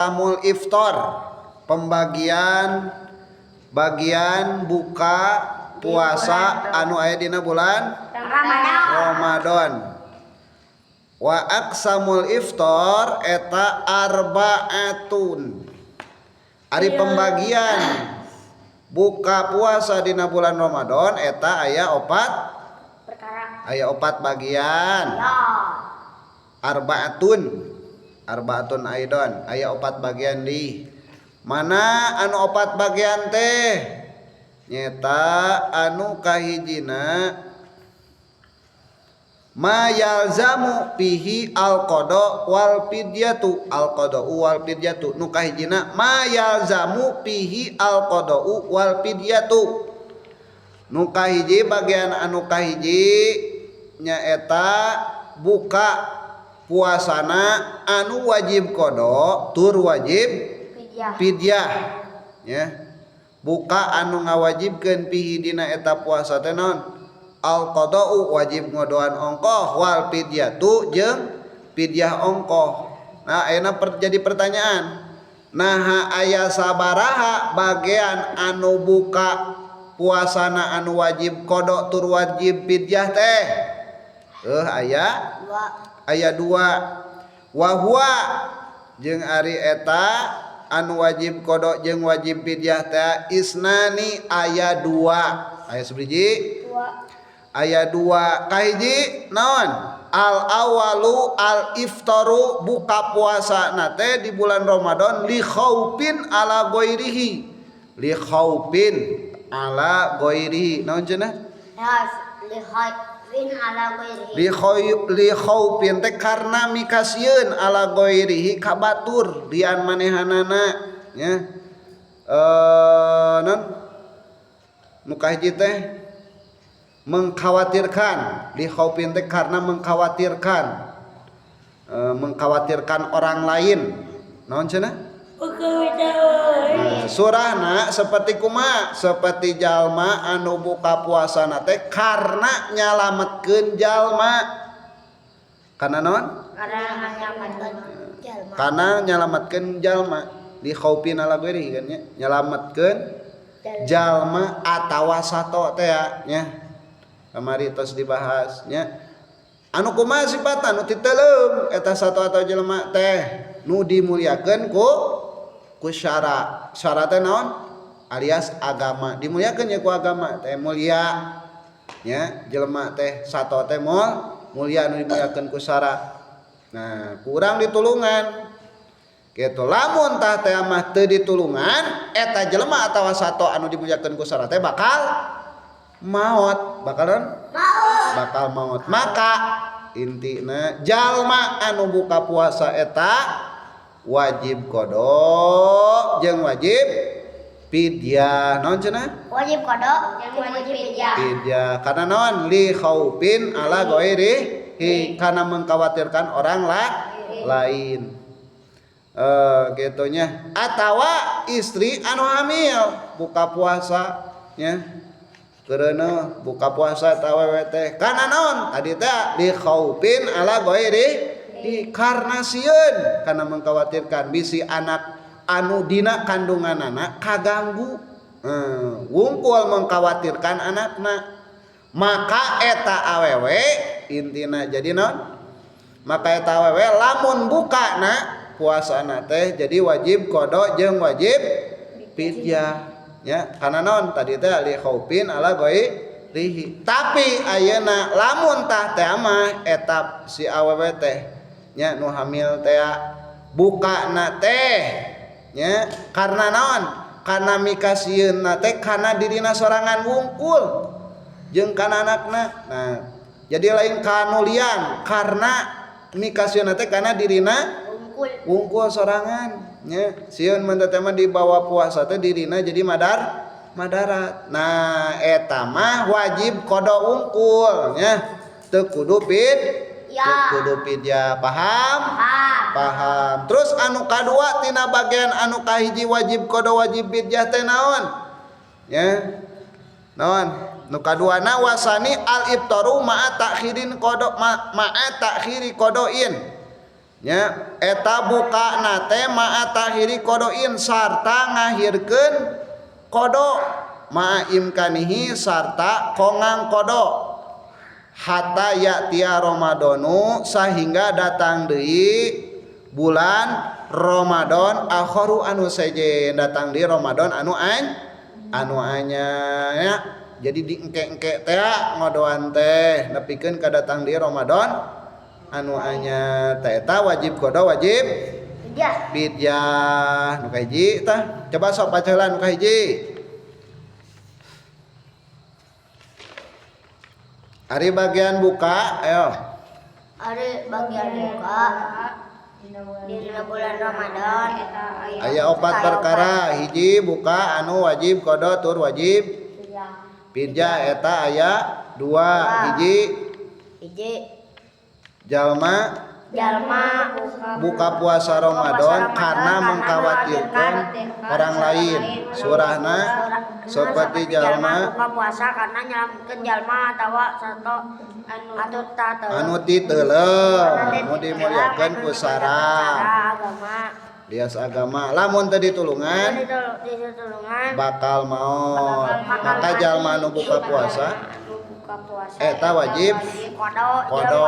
Aqsamul iftar, pembagian bagian buka puasa anu aya dina bulan Ramadan. Ramadan. Wa aqsamul iftar eta arbaatun. Ari pembagian buka puasa dina bulan Ramadan eta aya opat perkara. Aya opat bagian. Ya. Arbaatun. Arbaatun aidon, aya opat bagian di mana anu opat bagian teh nyeta anu kahijina ma yalzamu fihi al qada wal fidyatu, al qada wal fidyatu. Nu kahijina ma yalzamu fihi al qada wal fidyatu. Nu kahiji bagian anu kahiji nyaeta buka puasana anu wajib qada tur wajib fidyah. Fidyah ya. Buka anu ngawajibkeun fihi dina eta puasa teh naon? Al qada'u wajib ngodoan ongkoh wal fidyatu jeung fidyah ongkoh. Nah, ayeuna jadi pertanyaan. Naha aya sabaraha bagian anu buka puasana anu wajib qada tur wajib fidyah teh? Aya dua. Aya dua. Wa huwa jeung ari eta anu wajib qada jeung wajib fidyah teh isnani aya dua. Aya sabiji? Dua. Aya dua. Kahiji naon? Al awalu al iftaru, buka puasa na teh di bulan Ramadan li khaufin ala ghairihi. Li khaufin ala ghairihi. Naon cenah? Ya, li khaufin ala ghairihi. Li khaufin teh karena mikasieun ala ghairihi ka batur lian manehanana nya. Non nu kahiji teh mengkhawatirkan, li khaufin teh karena mengkhawatirkan, mengkhawatirkan orang lain. Naon cenah? Nah, surahna seperti kuma, seperti jalma anu buka puasana teh karena nyalametkeun jalma. Karena naon? Karena nyalametkeun jalma. Karena nyalametkeun jalma. Li khaufin ala ghairihi kan nya, nyalametkeun jalma atawa sato teh nya. Kamari tos dibahas nya. Anu kumaha sifatna nu titeleum eta sato atau jelema teh nu dimuliakeun ku syara. Syara teh naon? Alias agama. Dimuliakeun nya ku agama teh mulia nya, jelema teh sato teh mulia nu dimuliakeun ku syara. Nah, kurang ditulungan. Gitu lamun tah teh mah teu ditulungan eta jelema atawa sato anu dimuliakeun ku syara teh bakal maot, bakalan maot, bakal maot. Maka intina jalma anu buka puasa eta wajib qada jeung wajib fidyah. Naon cenah? Wajib qada jeung wajib fidyah. Fidyah karena naon? Li khaufin ala ghairihi, karena mengkhawatirkan orang lain. Gitunya. Atawa istri anu hamil buka puasa nya. Karena buka puasa eta awewe teh karena naon? Tadi teh li khaufin ala ghairihi, karena sieun, karena mengkhawatirkan bisi anak anu dina kandunganana kaganggu. Wungkul mengkhawatirkan anakna. Maka eta awewe intina jadi naon? Maka eta awewe lamun bukana puasana teh jadi wajib qada jeung wajib fidyah. Ya, karena naon tadi teh li khaufin ala ghairihi. Tapi ayeuna lamun tah teh mah eta si awewe teh nya nu hamil teh bukana teh nya karena naon? Karena mikasieunna teh kana dirina sorangan wungkul jeung kana anakna. Nah, jadi lain kanulian karena mikasieunna teh kana dirina wungkul, wungkul sorangan. Nya sieun mun teh mah dibawa puasa teh dirina jadi madarat. Nah, eta mah wajib qada wungkul nya. Teu kudu ya. Kudu fidyah. Paham? Paham. Paham. Terus anu kadua tina bagian anu kahiji wajib qada wajib fidyah teh naon? Ya. Naon? Nu kaduana wasani al iftaru ma'a ta'khirin qada ma'a ta'khiri qada'in. Nya eta bukana teh ma'a takhiri qodoin sarta ngahirkeun qada ma'a imkanihi sarta kongang qada hatta ya'tiya Ramadanu sahingga datang deui bulan Ramadan akharu anu sejen datang di Ramadan anu anu anyar ya. Jadi diengke-engke teh ngodoan teh nepikeun ka datang di Ramadan anu anyar teh eta wajib qada wajib fidyah. Fidyah nu kahiji tah coba sok baca heula nu kahiji. Ari bagian buka ayo. Ari bagian buka dina bulan Ramadan aya opat perkara. Hiji buka anu wajib qada tur wajib fidyah eta aya dua. Hiji hiji jalma jalma buka puasa Ramadan karena mengkhawatirkan orang lain. Surahna seperti jalma buka puasa karena nyelametkeun jalma atawa sato anu anu titeuleum nu dimuliakeun ku sara agama lias agama lamun teu ditulungan bakal maot. Maka jalma anu buka puasa eta wajib qada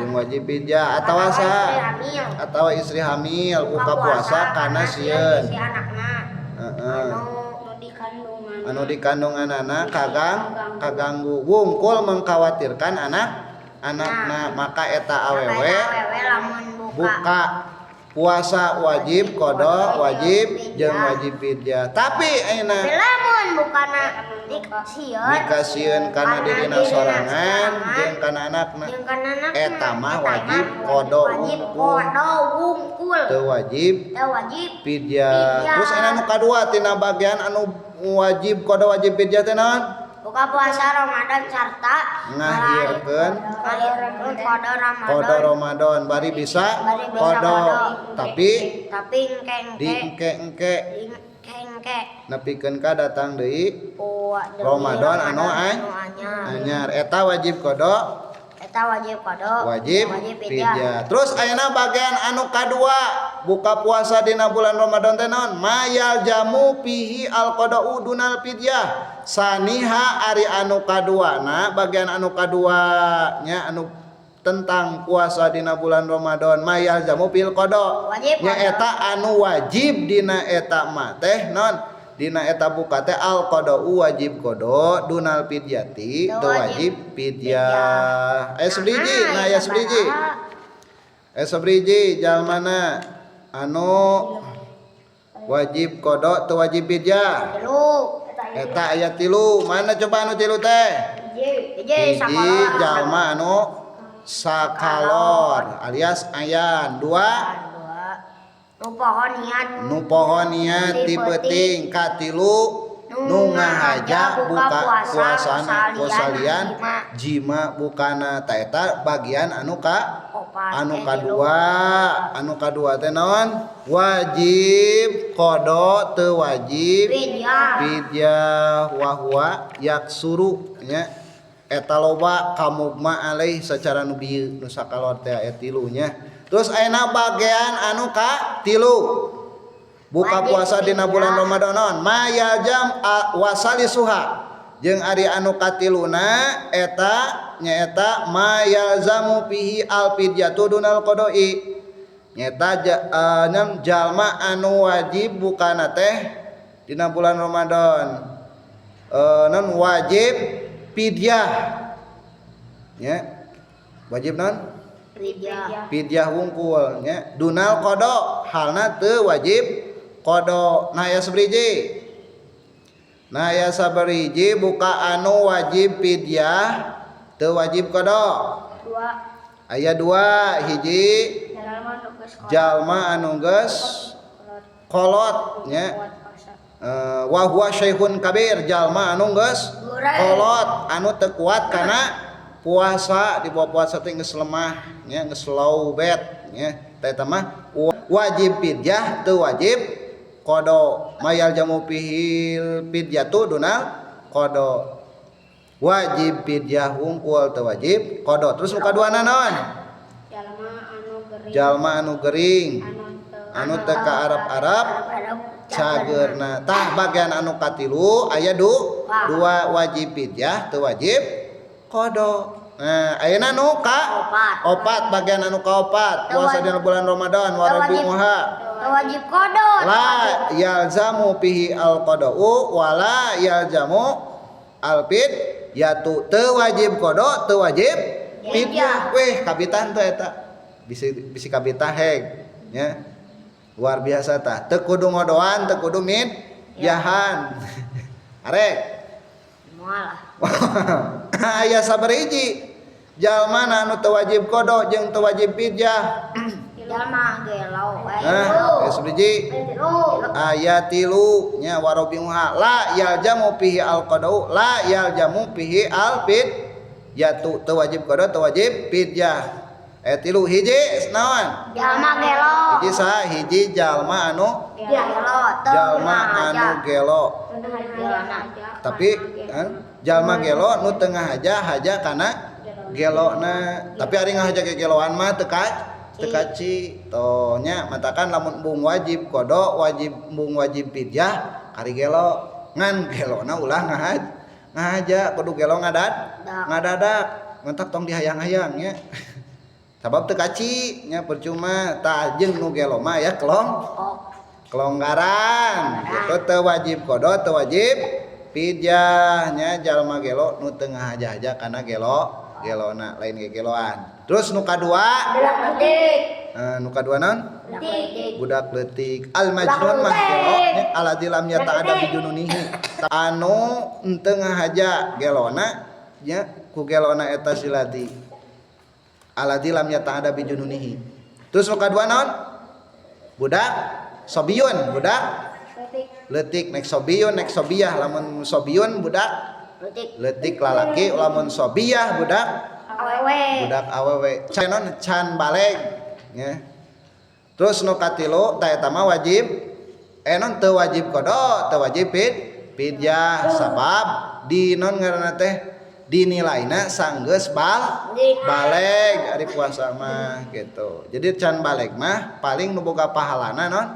jeung wajib fidyah atawa saha atawa istri hamil buka puasa karena sieun heeh anu dikandunganana kaganggu wungkul mengkhawatirkan anak anakna maka eta awewe buka puasa wajib qada wajib jeung wajib fidyah. Tapi ayeuna lamun bukana dikasieun kana dirina sorangan jeung kana anakna eta mah wajib qada wungkul teu wajib fidyah. Terus ayeuna nu kadua tina bagian anu wajib qada wajib fidyah teh naon? Buka puasa Ramadan sarta ngahirkeun qada Ramadan bari bisa qada tapi diengke-engke nepikeun ka datang deui Ramadan anu anyar eta wajib qada eta wajib qada wajib fidyah. Terus ayeuna bagian anu kadua buka puasa dina bulan Ramadan teh naon? Mayal jamu pihi al qada'u dunal fidyah. Saniha ari anu kaduana bagian anu kadua nya anu tentang puasa dina bulan Ramadan mayal jamu pil qada nya eta anu wajib dina eta mah teh naon? Dina eta buka teh al qada'u wajib qada dunal fidyati teu wajib fidyah. Aya sabriji nah aya sabriji. Aya sabriji jalmana anu wajib qada teu wajib fidyah. Eta aya tilu. Mana coba anu tilu teh? Hiji jalma anu sakalor alias ayan. Dua nu poho niat ti peuting. Katilu nu ngahaja buka puasana kusalian jima bukana. Ta eta bagian anu ka anu kadua. Anu kadua teh naon? Wajib qada teu wajib fidyah wa huwa yaksuru nya eta loba kamugma alaih secara nu bieu nu sakalor teh aya tilu nya. Terus ayeuna bagian anu ka tilu buka puasa dina bulan Ramadan naon? Maya jam wasalisuha jeung ari anu katiluna eta nyaeta mayalzamu fihi al fidyatu dunal qada'i nyaeta jalma anu wajib bukana teh dina bulan Ramadan non wajib fidyah nya wajib non fidyah fidyah wungkul nya dunal qada halna teu wajib qada. Nah aya sabriji nah aya sabriji buka anu wajib fidyah teu wajib qada. Dua aya dua. Hiji jalma anu geus kolot nya wa huwa syaikhun kabir jalma anu geus kolot anu teu kuat kana puasa di bawah puasa teh geus lemah nya geus low bed nya teh eta mah wajib fidyah teu wajib qada. Mayal jamu pihil fidyatu dunal qada wajib fidyah wungkul teu wajib qada. Terus nu kaduana naon? Jalma anu Jalma anu gering anu teu ka Arab-Arab cageurna. Tah bagian anu katilu aya dua wajib fidyah teu wajib qada. Nah, ayeuna nu ka opat bagian anu kaopat puasa dina bulan Ramadan warabi'uha wajib qada la yalzamu fihi al qada'u wala yalzamu al fidyatu teu wajib qada teu wajib fidyah. Weh kabitan teh eta bisi kabitah heg nya luar biasa tah teu kudu ngodoan teu kudu midyahan arek moal aya sabariji jalma anu teu wajib qada jeung teu wajib fidyah jalma gelo. Nah, hiji aya tilu nya warabi'uha la yaljamu fihi al qada'u la yaljamu fihi al fidyatu teu wajib qada teu wajib fidyah. Aya tilu hiji naon? Jalma gelo. Hiji saha? Hiji jalma anu gelo. Jalma anu gelo. Tapi jalma gelo nu teu ngahaja-haja kana gelona. Tapi ari ngahaja gegeloan mah teu kaci toh nya matakan lamun embung wajib qada wajib embung wajib fidyah kari gelo ngan gelona ulah ngahaja kudu gelo ngadadak mentak tong dihayang-hayang nya sabab teu kaci nya percuma tah jeung nu gelo mah ya kelonggaran gitu teu wajib qada teu wajib fidyah nya jalma gelo nu teu ngahaja-haja kana gelona lain gegeloan. Terus nu kadua budak leutik. Nu kadua naon? Budak leutik. Al majnun mah gelo nya alladzi lam yata'adda bijununihi. Anu henteu ngahaja gelona nya ku gelona eta siladi. Alladzi lam yata'adda bijununihi. Terus nu kadua naon? Budak sobiyun, budak leutik nek sobiyun nek sobiyah lamun sobiyun budak leutik lalaki lamun sobiyah budak awewe. Budak awewe can can baleg nya. Terus nu katilu ta eta mah wajib non teu wajib qada teu wajib fidyah sabab di non ngaranna teh dinilaina sanggeus baleg ari puasa mah gitu. Jadi can baleg mah paling nu boga pahalana non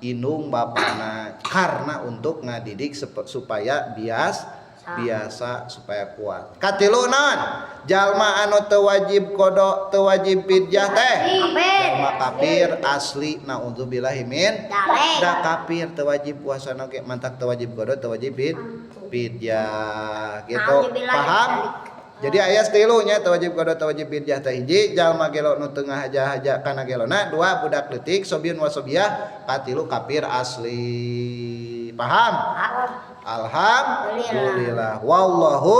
indung bapana karena untuk ngadidik supaya biasa supaya kuat. Katilu naon? Jalma anu teu wajib qada teu wajib fidyah teh jalma kafir asli naudzubillahi min da kafir teu wajib puasa oge mantak teu wajib qada teu wajib fidyah gitu. Paham? Jadi aya tilu nya teu wajib qada teu wajib fidyah teh hiji jalma gelo nu teu ngahaja-haja kana gelona dua budak leutik sobiyun wa sobiyah katilu kafir asli. Paham? Alhamdulillah. Wallahu